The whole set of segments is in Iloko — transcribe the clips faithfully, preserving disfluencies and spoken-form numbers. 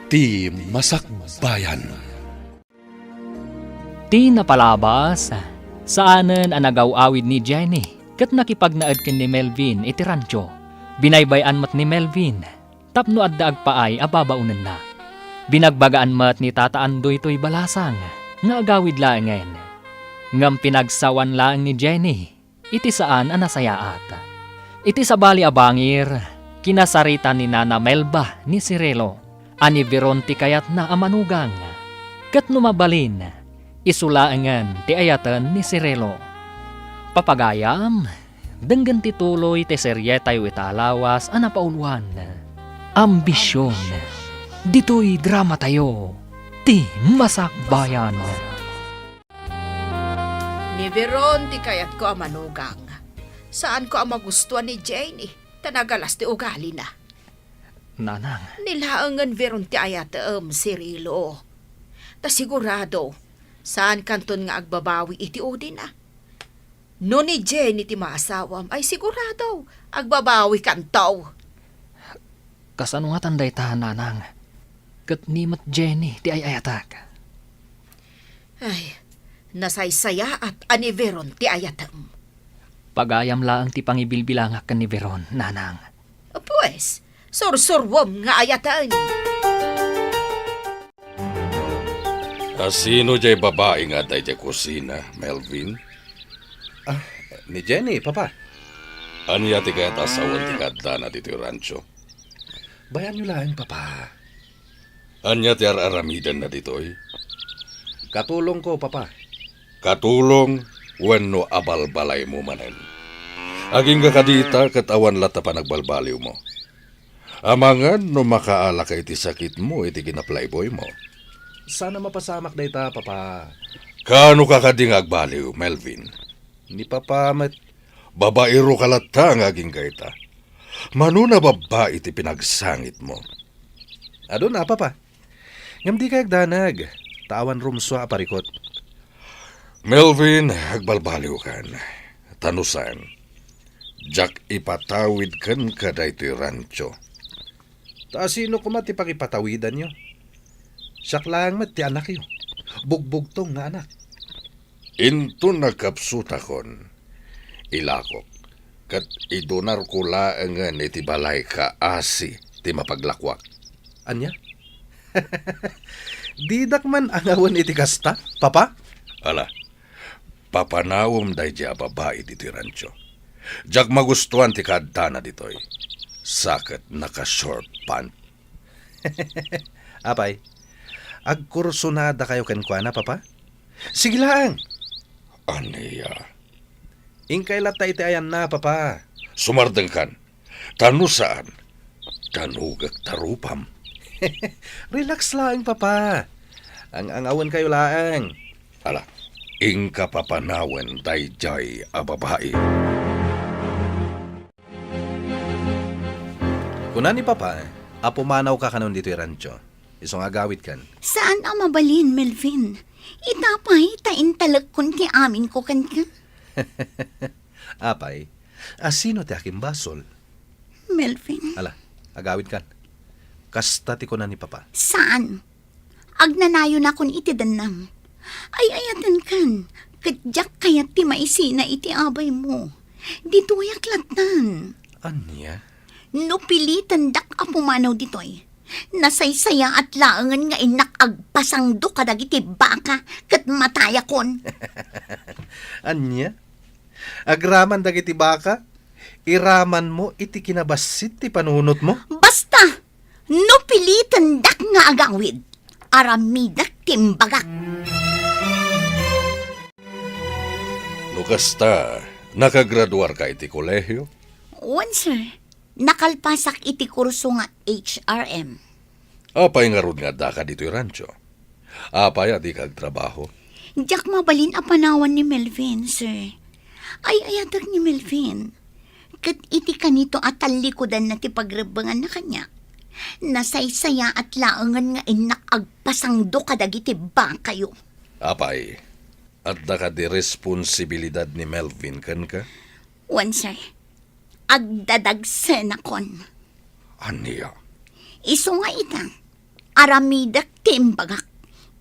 Ti Masakbayan. Ti napalabas, saanen a nagaw-awid ni Jenny ket nakipagnaed ken ni Melvin iti rancho. Binaybay-an met ni Melvin tapno adda agpaay a babaonenna. Binagbagaan met ni Tata Andoy toy balasang nga agawid laengen. Ngem pinagsawan laeng ni Jenny iti saan a nasayaat. Iti sabali a bangir, kinasarita ni Nana Melba ni Cirilo a ni Veron ti kayatna a manugang. Ket no mabalin, isu laengen ti ayaten ni Cirilo. Papagayam, denggen ti tuloy ti serietayo ita a lawas a napauloan, Ambision. Ditoy dramatayo, Ti Masakbayan. Ni Veron ti kayatko a manugang. Saanko a magustuan ni Jenny, ta nagalas ti ugalina. Nanang. Ni laengen Veron ti ayatem, Cirilo. Ta sigurado, saankanton nga agbabawi iti udina. No ni Jenny ti maasawam, ay sigurado, agbabawikanto. Kasano ngatan dayta, Nanang? Ket ni met Jenny ti ay-ayatak. Ay, nasaysayaat a ni Veron ti ayatem. Pagayam laeng ti pangibilbilangak ken ni Veron, Nanang. Pues, sursuruem nga ayaten. A sino jay babai nga adda idiay kusina, Melvin? Ah, ni Jenny, Papa. Ania ti kayat a sawen ti kaaddana ditoy rancho? Bayanyo laeng, Papa. Ania ti ar-aramidenna ditoy? Katulongko, Papa. Katulong wenno abalbalaymo manen? Agingga kadita ket awan latta panagbalbaliwmo. Amangan no makaalaka iti sakitmo iti kinaplayboymo. Sana mapasamak dayta, Papa. Kaano ka kadi nga agbaliw, Melvin? Ni Papa met. Babaero ka latta nga agingga ita. Mano nababbai ti pinagsangitmo? Aduna, Papa. Ngem dikay agdanag, ta awan rumsua a parikut. Melvin, agbalbaliwkan. Ta no saan, diak ipatawid kenka daytoy rancho. Ta asino koma ti pangipatawidanyo? Siak laeng met ti anakyo. Bugbugtong nga anak. Inton nagkapsutakon, ilakok, ket idunarko laengen iti balay kaasi ti mapaglakuak. Ania? Didak man angawen iti kasta, Papa? Ala, papanawem daydiay a babai ditoy rancho. Diak magustuan ti kaaddana ditoy. Sa ket naka-short pant. Apay, agkursunadakayo kenkuana, Papa? Sige laeng. Ania? Inkay latta iti ayanna, Papa. Sumardengkan. Ta no saan, danugek ta rupam. Relax laeng, Papa. Ang-angawenkayo laeng. Ala, inka papanawen daydiay a babai. Kuna ni Papa a pumanawka kanon ditoy rancho. Isu nga agawidkan. Saan a mabalin, Melvin. Ita pay ta intalekkon ti aminko kenka. Apay, asino ti akimbasol? Melvin. Ala, agawidkan. Kasta ti kuna ni Papa. Saan? Agnanayonakon iti dennam. Ay-ayatenkan, ket diak kayat ti maisina iti abaymo. Ditoyak lattan. Ania? No pilitendak a pumanaw ditoy, nasaysayaat laengen nga innak agpasangdo kadagiti baka ket matayakon. Ania? Agraman dagiti baka? Iramanmo iti kinabassit ti panunotmo? Basta! No pilitendak nga agawid, aramidek ti imbagak. No kasta, nakagraduarka iti kolehio? Wen, sir. Nakalpasak iti kurso nga H R M. Apay ngarud nga addaka ditoy rancho? Apay a dika agtrabaho? Diak mabalin a panawan ni Melvin, sir. Ay-ayatek ni Melvin. Ket iti kanito a tallikudanna ti pagrebbenganna kaniak, nasaysayaat laengen nga innak agpasangdo kadagiti bakayo. Apay, adda kadi responsibilidad ni Melvin kenka? Wen, sir. Agdadagsenakon. Ania? Isu nga ita, Aramidek ti imbagak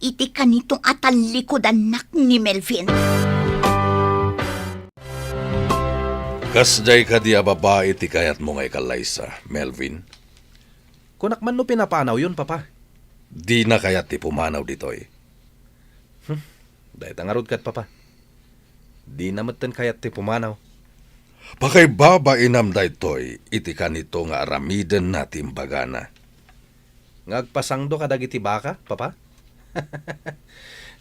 iti kanito a tallikudannak ni Melvin. Kasdiay kadi a babai ti kayatmo nga ikallaysa, Melvin? Kunak man no pinapanawyon, Papa. Dina kayat ti pumanaw ditoy. Hmm, dayta ngarud ket, Papa. Dina metten kayat ti pumanaw. Pakaibabainam daytoy iti kanito nga aramidenna ti imbagana. Nga agpasangdo kadagiti baka, Papa?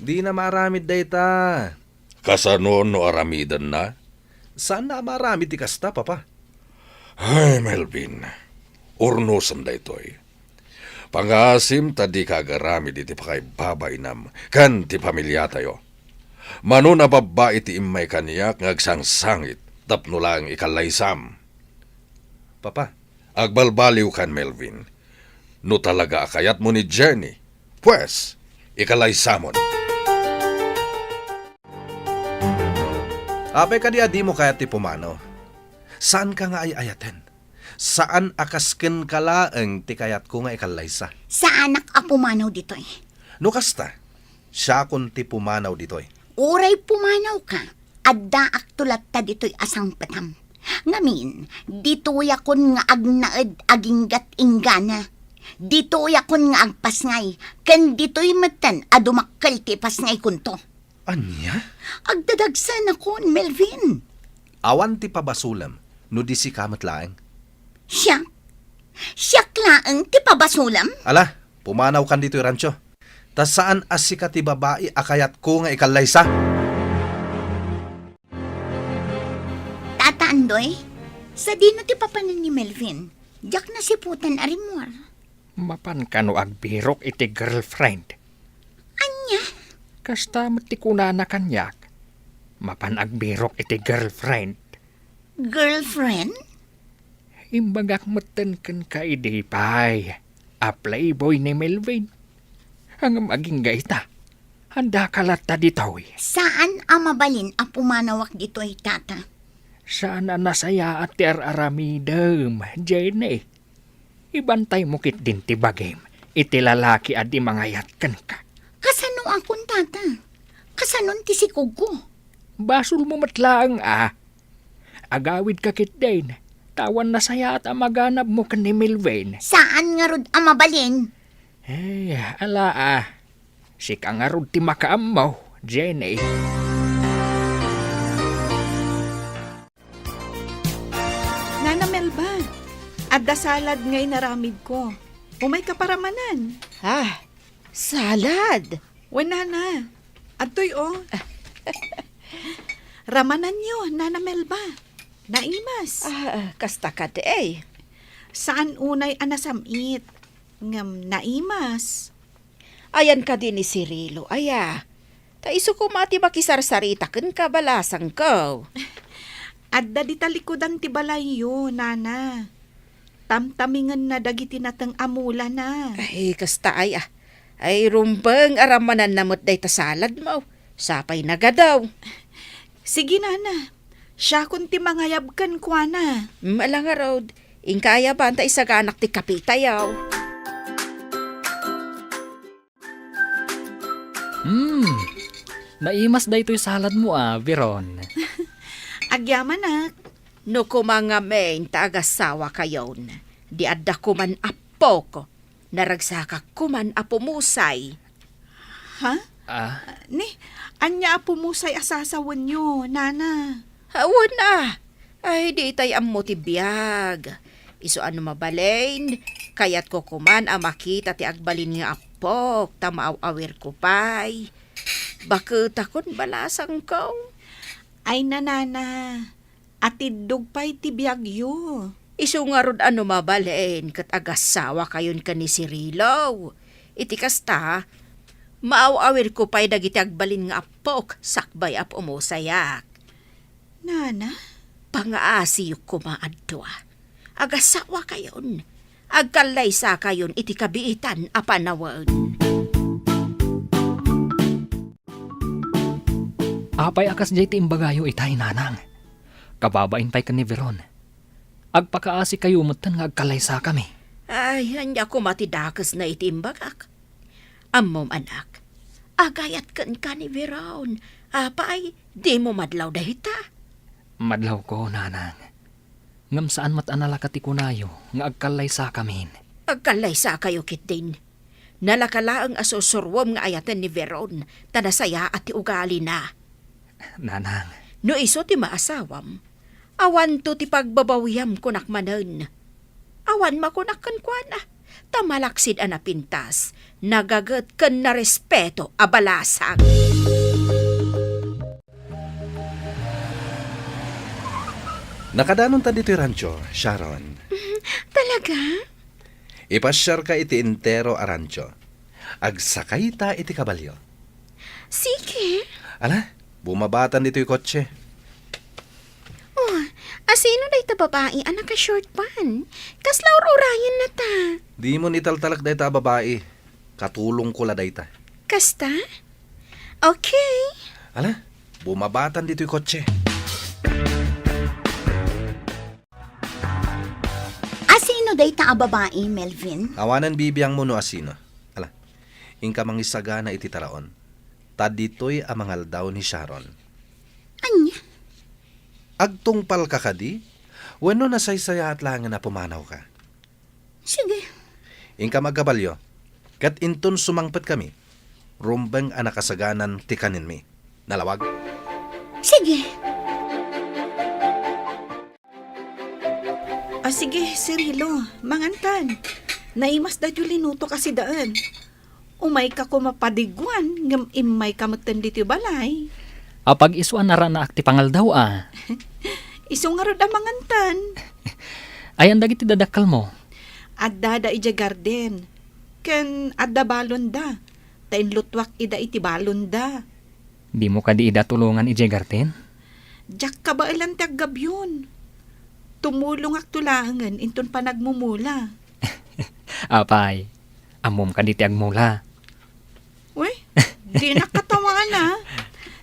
Dina maaramid dayta. Kasano no aramidenna? Saanna a maaramid ti kasta, Papa. Ay, Melvin, urnosem daytoy. Pangaasim ta dika agaramid iti pakaibabainam ken ti pamiliatayo. Mano a babbai ti immay kaniak nga agsangsangit tapno laeng ikallaysam. Papa. Agbalbaliwkan, Melvin. No talaga a kayatmo ni Jenny, pues, ikalaysamon. Apay kadi a dimo kayat ti pumanaw? Saanka nga ay-ayaten? Saan a kas kenka laeng ti kayatko nga ikallaysa? Saanak a pumanaw ditoy. No kasta, siakon ti pumanaw ditoy. Uray pumanawka, addaakto latta ditoy a sangpetam. Ngamin, ditoyakon nga agnaed aginggat inggana. Ditoyakon nga agpasngay, ken ditoy metten a dumakkel ti ipasngaykonto. Ania? Agdadagsenakon, Melvin. Awan ti pabasolem no di sika met laeng. Siak? Siak laeng ti pabasolem? Ala, pumanawkan ditoy rancho. Ta saan a sika ti babai a kayatko nga ikallaysa. Tata Andoy, sadino ti papanen ni Melvin? Diak nasiputan a rimmuar. Mapan kano agbirok iti girlfriend? Ania? Kasta met ti kunana kaniak. Mapan agbirok iti girlfriend. Girlfriend? Imbagak metten kenka idi pay a playboy ni Melvin. Ngem agingga ita, andaka latta ditoy. Saan a mabalin a pumanawak ditoy, Tata. Saan a nasayaat ti ar-aramidem, Jenny. Ibantaymo ketdin ti bagim iti lalaki a di mangayat kenka. Kasanoakon, Tata? Kasanon ti sikogko? Basolmo met laeng a. Agawidka ketdin, ta awan nasayaat a maganabmo ken ni Melvin. Saan ngarud a mabalin? Eh, ala a. Sika ngarud ti makaammo, Jenny. Nana Melba, adda salad nga inaramidko. Umayka paramanan. Ah, salad? Wen, Nana. Adtoy, o. Ramananyo, Nana Melba. Naimas. Ah, kasta kadi. Saan unay a nasam-it. Ngem naimas. Ayan kadi ni Cirilo, aya. Ta isu koma ti makisarsarita kenka, balasangko. Adda dita likudan ti balayyo, Nana. Tamtamingenna dagiti nateng a mulana. Ay, kasta aya. Ay, rumbeng a ramananna met dayta saladmo. Sapay nagadaw. Sige, Nana. Siakon ti mangayab kenkuana. Mm, ala ngarud. Inka ayaban ta isaganak ti kapitayo. Hmm. Naimas daytoy saladmo a, Veron. Agyamanak. No koma ngamin ta agasawakayon, di adda koman appok, naragsakak koman a pumusay. Ha? Ah? Ni, ania a pumusay a sasawenyo, Nana? Awan a. Ay, di itay ammo ti biag. Isu a no mabalin, kayatko koman a makita ti agbalin nga appok, ta maaw-awirko pay. Baketakon, balasangko. Ay, Nana, atiddog pay ti biagyo. Isu ngarud a no mabalin ket agasawakayon ken ni Cirilo. Iti kasta, maaw-awirko pay dagiti agbalin nga appok sakbay a pumusayak. Nana? Pangaasiyo koma a dua. Agasawakayon. Agkallaysakayon iti kabiitan a panawen. Apay a kasdiay ti imbagayo itay, Nanang? Kababain pay ken ni Veron. Agpakaasikayo metten nga agkallaysakami. Ay, ania koma ti dakesna iti imbagak? Ammom, anak, agayat kenka ni Veron. Apay, dimo madlaw dayta? Madlawko, nanang. Ngem saan met a nalaka ti kunayo nga agkallaysakamin. Agkallaysakayo ketdin. Nalaka laeng a sursuruem nga ayaten ni Veron, ta nasayaat ti ugalina. Nanang. No isu ti maasawam, awanto ti pagbabawiam, kunak manen. Awan makunak kenkuana, ta malaksid a napintas, nagaget ken narespeto a balasang. Nakadanonta ditoy rancho, Sharon. Talaga? Ipasiarka iti entero a rancho. Agsakayta iti kabalio. Sige. Ala, bumabatan ditoy kotse. Oh, asino dayta babai a naka-short pant? Kasla ur-urayenna ta. Dimon italtalek dayta a babai. Katulongko la dayta. Kasta? Okay. Ala, bumabatan ditoy kotse. Asino dayta a babai, Melvin? Awanen bibiangmo no asino. Ala, inka mangisagana iti taraon. Ta ditoy a mangaldaw ni Sharon. Ania? Agtungpalka kadi? Wenno nasaysayaat laengen a pumanawka? Sige. Inkam agkabalio, ket inton sumangpetkami, rumbeng a nakasaganan ti kanenmi. Nalawag? Sige. A, sige, Cirilo, mangankan. Naimas daytoy linutok a sidaen. Umayka koma padiguan, ngem immayka metten ditoy balay. Apag-isu a naranaak ti pangaldaw a. Isu ngarud a mangantan. Ayan dagiti dadakkelmo? Adda da idiay garden. Ken adda balonda. Ta inlutuak ida iti balonda. Dimo kadi ida tulongan idiay garden? Diak kabaelan ti aggabion. Tumulongakto laengen inton panagmumula. Apay, ammom kadi ti agmula? Uy, dinak katawaan, a.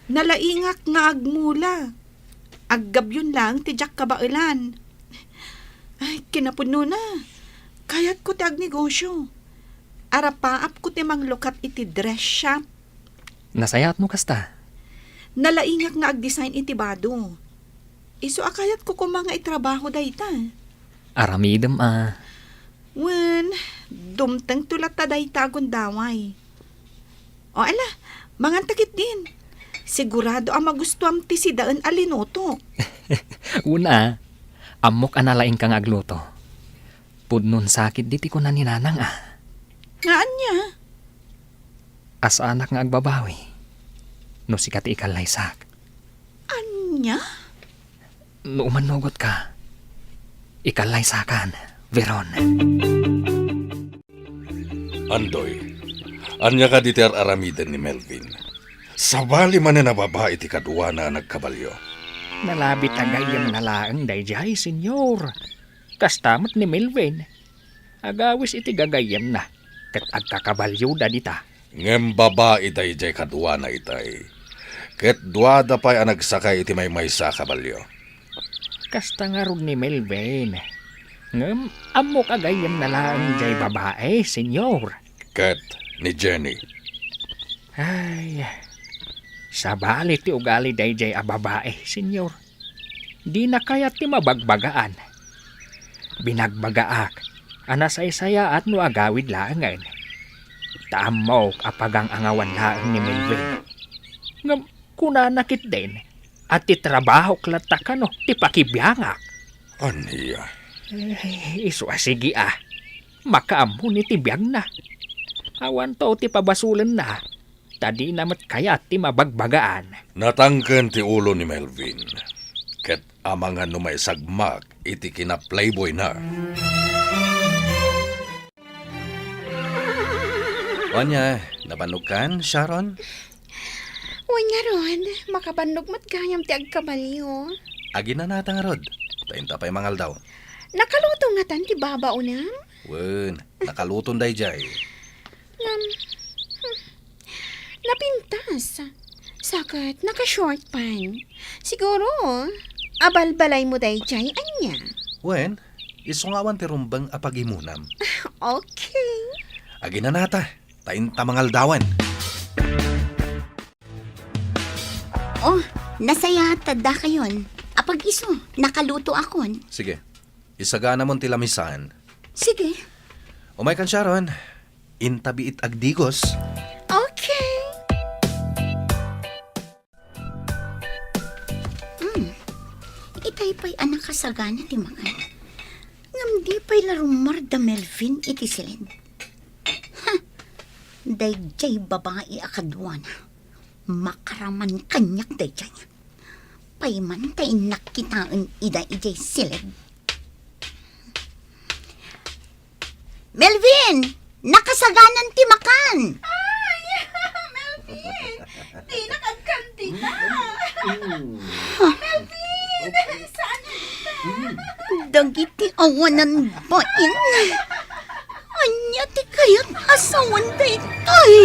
Nalaingak nga agmula. Aggabion laeng ti diak kabaelan. Ay, kinapudnona, kayatko ti agnegosio. Arapaapko ti manglukat iti dress shop. Nasayaat no kasta. Nalaingak nga agdesign iti bado. Isu a kayatko koma nga itrabaho dayta. Aramidem a. Wen, dumtengto latta dayta a gundaway. O ala, manganta ketdin. Sigurado a magustuam ti sidaen a linutok. Una, ammok a nalaingka nga agluto. Pudnon sakit diti kuna ni Nanang a. Nga ania? Asaanak nga agbabawi no sika ti ikallaysak. Ania? No umannugotka, ikallaysakan, Veron. Andoy, ania kadi ti ar-aramiden ni Melvin? Sabali manen a babai ti kaduana a nagkabalio. Nalabit a gayyemna laeng daydiay, Senyor. Kasta met ni Melvin. Agawis iti gagayyemna, ket agkakabalioda dita. Ngem babai daydiay kaduana itay, ket duada pay a nagsakay iti maymaysa a kabalio. Kasta ngarud ni Melvin. Ngem ammok a gayyemna laeng jay babai, Senyor. Ket ni Jenny. Ay, sabali ti ugali daydiay a babai, Senyor. Dina kayat ti mabagbagaan. Binagbagaak a nasaysayaat no agawid laengen. Ta ammok a pagang-angawan laeng ni Melvin. Ngem kunana ketdin a ti trabahok latta kano ti pakibiangak. Ania? Eh, isu a sige a. Makaammo ni ti biagna. Awanto ti pabasolenna. Ta dina met kayat ti mabagbagaan. Natangken ti ulo ni Melvin, ket amangan no maisagmak iti kinaplayboyna. Ania, nabannogkan, Sharon? Wen ngarud, makabannog met gayam ti agkabalio. Aginanata ngarud, ta inta pay mangaldaw. Nakaluto ngatan ti babaonem? Wen, nakaluton daydiay. Ngem, hmm, napintas. Sa ket naka-short pant. Siguro, abalbalaymo daydiay, ania? Wen, Isu nga awan ti rumbeng a pagimunam. Okay. Aginanata, ta inta mangaldawan. Oh, nasayaat dakayon. Apag-isu, nakaluto akon. Sige. Isaganamon ti lamisan. Sige. Umaykan, Sharon. Inta biit agdigos. Okay. Hmm. Itay pay a nakasagana ti makan. Ngem di pay la rummuar da Melvin iti siled. Ha! Daydiay babai a kaduana. Makaraman kaniak daydiay. Payman ta innak kitaen ida idiay siled. Melvin! Nakasaganan ti makan! Ay, Melvin! Dinak agkandida! Melvin! Saan ka? Dagiti awanan bain. Ania ti kayat a sawen daytoy?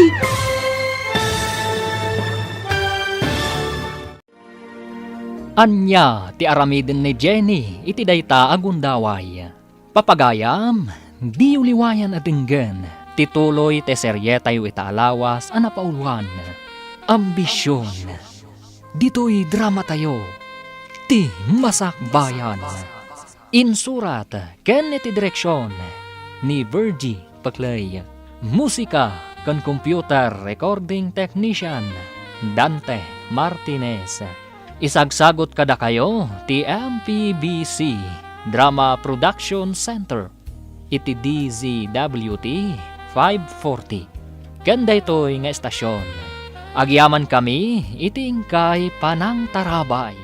Ania ti aramiden ni Jenny iti dayta a gundaway? Papagayam, diyo liwayan a denggen ti tuloy ti serietayo ita a lawas a napauluan, Ambision. Ditoy dramatayo, Ti Masakbayan. Insurat ken iti direksion ni Virgie Paclay. Musika ken computer recording technician, Dante Martinez. Isagsagut kadakayo ti M P B C Drama Production Center iti D Z W T five forty. Ken daytoy nga estasion, agyamankami iti inkay panangtarabay.